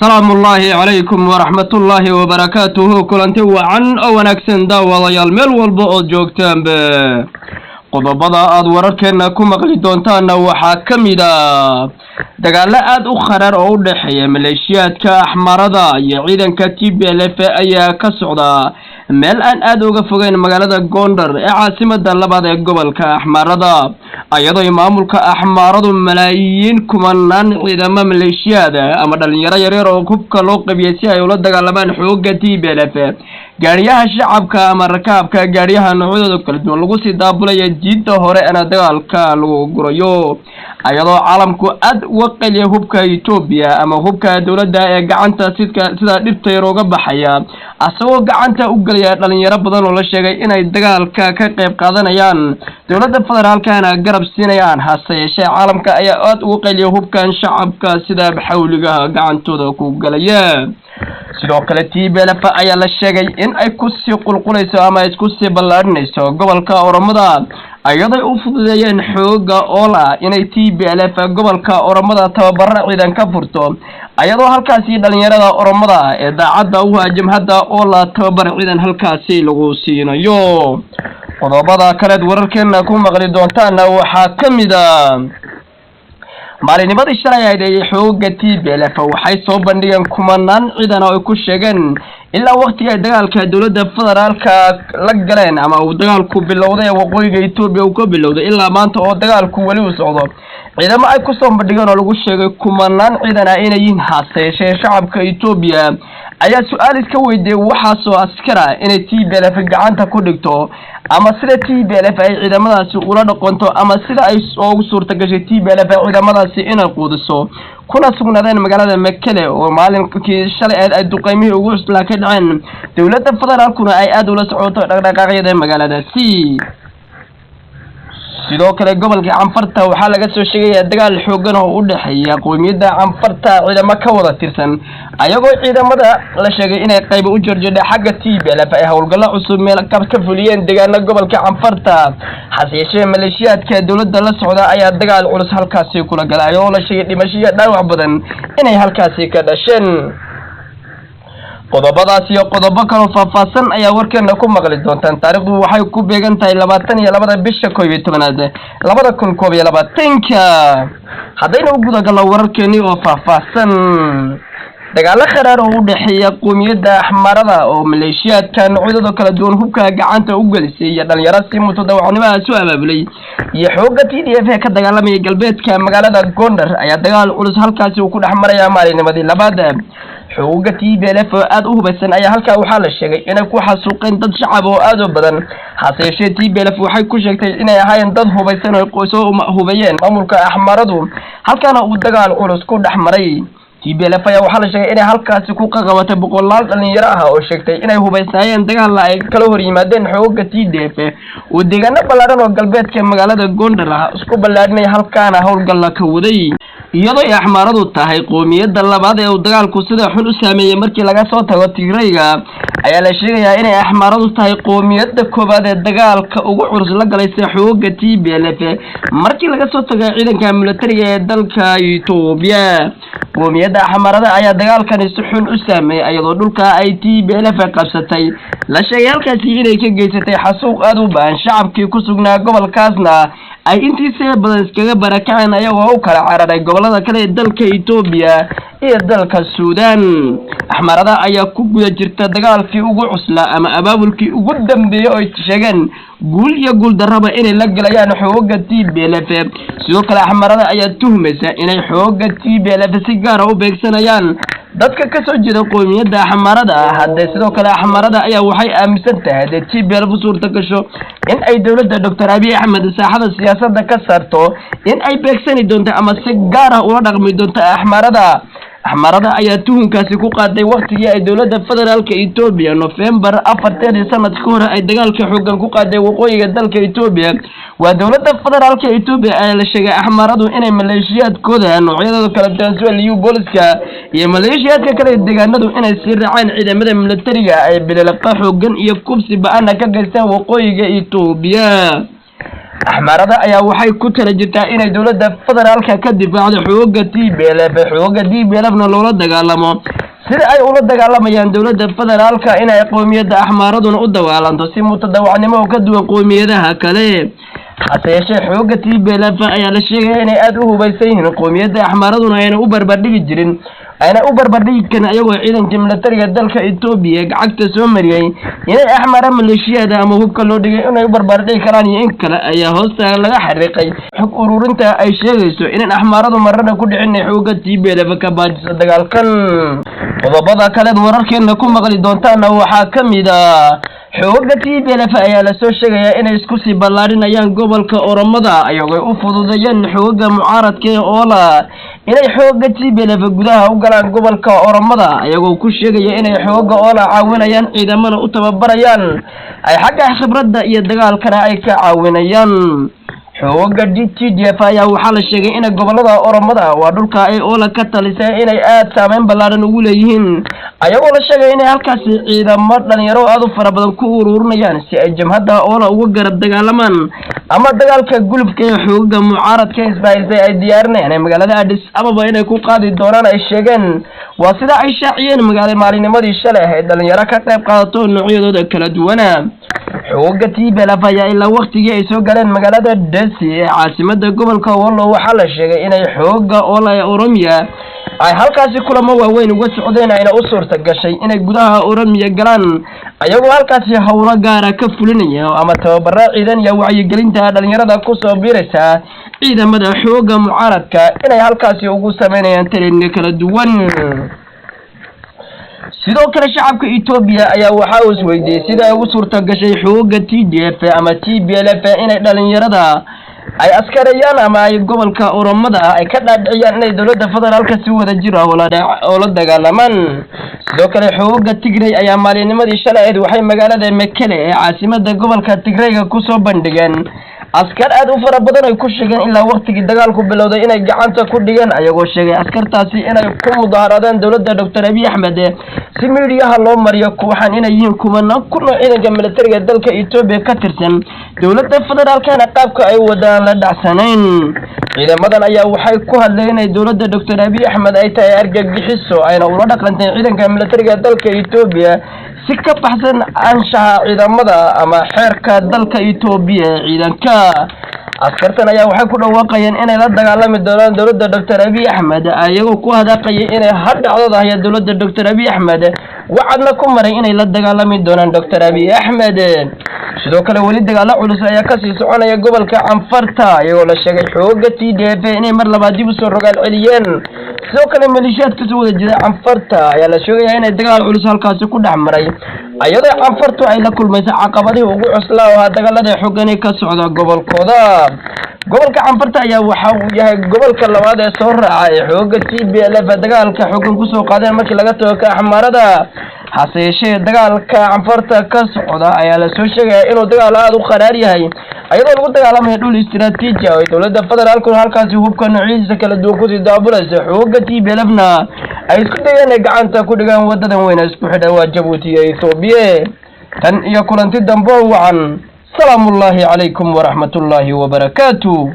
Salaamullaahi calaykum waraxmatullaahi wabarakaatuhu. Kulanti wacan oo wanaagsan, daawadayaal, meel walba ood joogtaanba. Qodobada aad wararkeenna ku maqli doontaanna waxaa ka mid a dagaallo aad u kharaar oo u dhexeeya maleeshiyaadka Axmarada iyo ciidanka TPLF ayaa ka socda meel aan aad uga fogeyn magaalada Gondar ee caasimada labaad ee gobolka Axmarada, iyadoo maamulka Axmaaradu malaayiin kumanaan ciidamo maleeshiyaad ama dhalinyaro yaryar oo hubka loo qabiyey si ay ula dagaalamaan xooga TPLF, gaariyaha shacabka ama rakaabka gaariyaha noocyadooda kala duwan lagu sii daabulaya jiidda hore ena dagaalka lagu gurayo, iyadoo caalamku aad uga qeliya hubka Etoobiya ama hubka dowladda ee gacanta sidka sida dhibta yar uga baxaya, asagoo gacanta u gelaya dhalinyaro badan oo la sheegay inay dagaalka ka qayb qaadanayaan, dowladda federaalkana garab siinayaan. Hase yeeshee, caalamka ayaa aad uga qeliya hubkan shacabka sida xawligaha gacantooda ku galaya. Sidoo kale, TPLF ayaa la sheegay in ay kusii qulqulayso ama isku sii ballaadhinayso gobolka Oromada, iyaday u fududeeyeen xooga OLA inay TPLF gobolka Oromada tababaro ciidan ka furto, ayadoo halkaasi dhalinyarada Oromada ee daacadda u ah jabhadda OLA tababar ciidan halkaasi lagu siinayo. Qodobada kaleed wararkeena ku maqli doontaana waxaa ka mid a maalinimadii shalay ahayd ee xooga TPLF waxay soo bandhigeen kumanaan ciidan oo ay ku sheegeen ilaa waqtigii ay dagaalka dowladda federaalka la galeen ama uu dagaalku bilowday ee waqooyiga Etoobiya uu ka bilowday ilaa maanta oo dagaalku weli u socdo, ciidamo ay kusoo bandhigeen oo lagu sheegay kumanaan ciidan ah inay yihiin. Hase yeeshee, shacabka Etoobiya ayaa su-aal iska weydiiyey waxaasoo askara inay TPLF gacanta ku dhigto, ama sida TPLF ay ciidamadaasi ula dhaqanto, ama sida ay ugu suurta gashay TPLF ciidamadaasi inay quudiso, kuna sugnaadeen magaalada Mekele oo maalinkii shalay aad ay duqeymihii ugu cuslaa ka dhaceen, dowladda federaalkuna ay aada ula socoto dhaqdhaqaaqyada magaaladaasi. Sidoo kale, gobolka Canfarta waxaa laga soo sheegayaa dagaal xoogan oo u dhexeeya qowmiyadda Canfarta ciidamo ka wada tirsan, ayagoo ciidamada la sheegay inay qayba u jorjedha xagga TPLF ay howlgallo cusub meel ka fuliyeen deegaano gobolka Canfarta. Hase yeeshee, maleeshiyaadka dowladda la socda ayaa dagaal culus halkaasi kula galay, ayagoo la sheegay dhimasho iyo dhaawac badan inay halkaasi ka dhasheen. Qodobadaas iyo qodobo kaloo faahfaahsan ayaa warkeena ku maqli doontaan. Taariikhdu waxay ku beegan tahay 22-da bisha 11aad 2021-ka. Haddayna u gudagalno wararkeenii oo faahfaahsan, dagaalo kharaar oo u dhexeeya qowmiyadda Axmarada oo maleeshiyaadka noocyadooda kala duwan hubka gacanta u gelisay iyo dhalinyaro si mutadawacnimaha soo abaabulay iyo xooga TDF ee ka dagaalamaya galbeedka magaalada Gondar ayaa dagaal culus halkaasi uu ku dhex maraya maalinimadii labaad. Xooga TPLF oo aada u hubaysan ayaa halkaa waxaa la sheegay inay ku xasuuqeen dad shacab oo aada u badan. Hase yeeshee, TPLF waxay ku sheegtay inay ahaayeen dad hubaysan oo soo hubayeen maamulka Axmaradu, halkaana uu dagaal culus ku dhex maray. TPLF ayaa waxaa la sheegay inay halkaasi ku qaqabatay boqolaal dhalinyaro ah oo sheegtay inay hubaysnaayeen, dagaalna ay kala hor yimaadeen xooga TDF oo deegaano ballaadhan oo galbeedka magaalada Gondar ah isku ballaadhinaya, halkaana howlgalla ka waday. Iyadoo ay Axmaaradu tahay qoomiyadda labaad ee uu dagaalku sida xun u saameeyey markii laga soo tago Tigrayga, ayaa la sheegayaa inay Axmaaradu tahay qoomiyadda koowaad ee dagaalka ugu culus la galaysa xooga TPLF markii laga soo tago ciidanka militariga ee dalka Etoobiya. Qoomiyadda Axmaarada ayaa dagaalkani si xun u saameeyey, iyadoo dhulka ay TPLF qabsatay la sheegay halkaasi inay ka geysatay xasuuq aada u baahan, shacabkii ku sugnaa gobolkaasna ay intiisa badan iskaga barakaceen, ayagoo u kala cararay gobolada kale ee dalka Etoobiya iyo dalka Suudaan. Axmarada ayaa ku guda jirta dagaalkii ugu cuslaa ama abaabulkii ugu dambeeyey oo ay sheegeen guul iyo guul darraba inay la galayaan xooga TPLF. Sidoo kale, Axmarada ayaa tuhmaysa inay xooga TPLF si gaara u beegsanayaan dadka kasoo jeeda qoomiyadda Axmarada ah. Haddee sidoo kale, Axmarada ayaa waxay aaminsan tahay haddee TPLF u suurta gasho in ay dowladda Doctor Abiy Axmed saaxada siyaasadda ka saarto, in ay beegsani doonto ama si gaar ah ula dhaqmi doonto Axmarada. Axmarada ayaa tuhunkaasi ku qaaday waktigii ay dowladda federaalka Etoobiya Nofembar 4-teedii sanadka hore ay dagaalka xoogan ku qaaday waqooyiga dalka Etoobiya. Waa dowladda federaalka Etoobiya ayaa la sheegay Axmaradu inay maleeshiyaadkooda noocyadooda kala duwan sida Liyu Booliska iyo maleeshiyaadka kale deegaanadu inay sii raaceen ciidamada militariga, ay bililiqa xoogan iyo kubsi ba-ana ka geysteen waqooyiga Etoobiya. Axmaarada ayaa waxay ku tala jirtaa inay dowladda federaalka ka difaacdo xooga TPLF, xooga TPLF-na loola dagaalamo sida ay ula dagaalamayaan dowladda federaalka, inay qowmiyadda Axmaaraduna u dagaalanto si mutadawacnimo oo ka duwan qowmiyadaha kale. Hase yeeshee, xooga TPLF ayaa la sheegaya inay aada u hubaysan yihiin, qowmiyadda Axmaaraduna ayna u barbardhigi jirin, ayna u barbardhigi karin, ayagoo ciidanka militariga dalka Etoobiya gacagta soo mariyey inay Axmara maleeshiyada ama hubka loo dhigay inay u barbardhigi karaan iyo in kale ayaa hoosta laga xariiqay. Xog ururinta ay sheegayso inaan Axmaaradu marana ku dhicin inay xooga TPLF ka baajiso dagaalkan. Qodobada kaleed wararkeena ku maqli doontaana waxaa ka mid ah: xooga TPLF ayaa lasoo sheegayaa inay isku sii ballaarinayaan gobolka Oromada, ayagoo u fududeeyeen xooga mucaaradka ee OLA inay xooga TPLF gudaha u galaan gobolka Oromada, ayagoo ku sheegaya inay xooga OLA caawinayaan, ciidamada u tababarayaan, ay xagga khibradda iyo dagaalkana ay ka caawinayaan. Xooga TDF ayaa waxaa la sheegay inay gobolada Oromada, waa dhulka ay OLA ka talisay, inay aada saameyn ballaaran ugu leeyihiin, ayagoo la sheegay inay halkaasi ciidamo dhalinyaro aada u fara badan ku ururinayaan si ay jabhadda OLA uga garab dagaalamaan ama dagaalka gulufka ee xoogaga mucaaradka isbahaysay ay diyaarinayaan ee magaalada Addis Ababa inay ku qaadi doonaan ay sheegeen. Waa sida ay shaaciyeen magaala maalinimadii shalay ahayd dhalinyaro ka qayb qaadato noocyadooda kala duwana. Xooga TPLF ayaa ilaa waktigii ay soo galeen magaalada Desi ee caasimada gobolka Wollo, waxaa la sheegay inay xooga OLA ee Oromiya ay halkaasi kulamo waaweyn uga socdeen, ayna u suurta gashay inay gudaha Oromiya galaan, ayagoo halkaasi howlo gaara ka fulinaya ama tababara ciidan iyo wacyigelinta dhalinyarada kusoo biiraysa ciidamada xooga mucaaradka inay halkaasi ugu sameynayaan training kala duwan. Sidoo kale, shacabka Etoobiya ayaa waxa uu isweydiiyey sida ay ugu suurta gashay xooga TDF ama TPLF inay dhalinyarada ay askareeyaan ama ay gobolka Oromada ay ka dhaadhiciyaan inay dowladda federaalka si wada jir ah oola dagaalamaan. Sidoo kale, xooga Tigray ayaa maalinimadii shalay ahayd waxay magaalada Mekele ee caasimada gobolka Tigrayga kusoo bandhigeen askar aada u fara badan ay ku sheegeen ilaa waktigii dagaalku bilowday inay gacanta ku dhigeen, ayagoo sheegay askartaasi inay ku mudaharaadeen dowladda Doctor Abiy Axmed, si miidiyaha loo mariyo waxaan inay yihiin kumanaan kun oo ciidanka militariga dalka Etoobiya ka tirsan, dowladda federaalkana qaabka ay wadaan la dhacsanayn. Ciidamadan ayaa waxay ku hadleen inay dowladda Doctor Abiy Axmed ay tahay argagixiso, ayna ula dhaqantay ciidanka militariga dalka Etoobiya si ka baxsan anshaxa ciidamada ama xeerka dalka Etoobiya ee ciidanka. Askartan ayaa waxay ku dhawaaqayeen inay la dagaalami doonaan dowladda Doctor Abiy Axmed, ayagoo ku hadaaqayay inay har dhacdada dowladda Doctor Abiy Axmed, wacadna ku maray inay la dagaalami doonaan Doctor Abiy Axmed. Sidoo kale, weli dagaalo culus ayaa kasii soconaya gobolka Canfarta, iyagoo la sheegay xooga TDF inay mar labaad dib usoo rogaal celiyeen. Sidoo kale, maleeshiyaad kasoo wada jeeda Canfarta ayaa la sheegaya inay dagaal culus halkaasi ku dhex maray, iyadoo Canfartu ay la kulmaysa caqabadihii ugu cuslaa oo ahaa dagaalada xoogani ka socda gobolkooda. Gobolka Canfarta ayaa waxa uu yahay gobolka labaad ee soo raaca ee xooga TPLF dagaalka xoogan kusoo qaadeen markii laga tago ka Axmaarada. Hase yeeshee, dagaalka Canfarta ka socda ayaa lasoo sheegaya inuu dagaal aada u qaraar yahay, iyadoo lagu dagaalamayo dhul istiraatiiji ah oo dowladda federaalkuna halkaasi hubka noocyadiisa kala duwan kusii daabulaysa, xooga TPLF-na ay isku dayeen inay gacanta ku dhigaan wadadan weyn isku xidha waa Jabuuti iyo Etoobiya. Tan iyo kulanti dambo wacan, salaamullaahi calaykum waraxmatullaahi wabarakaatu.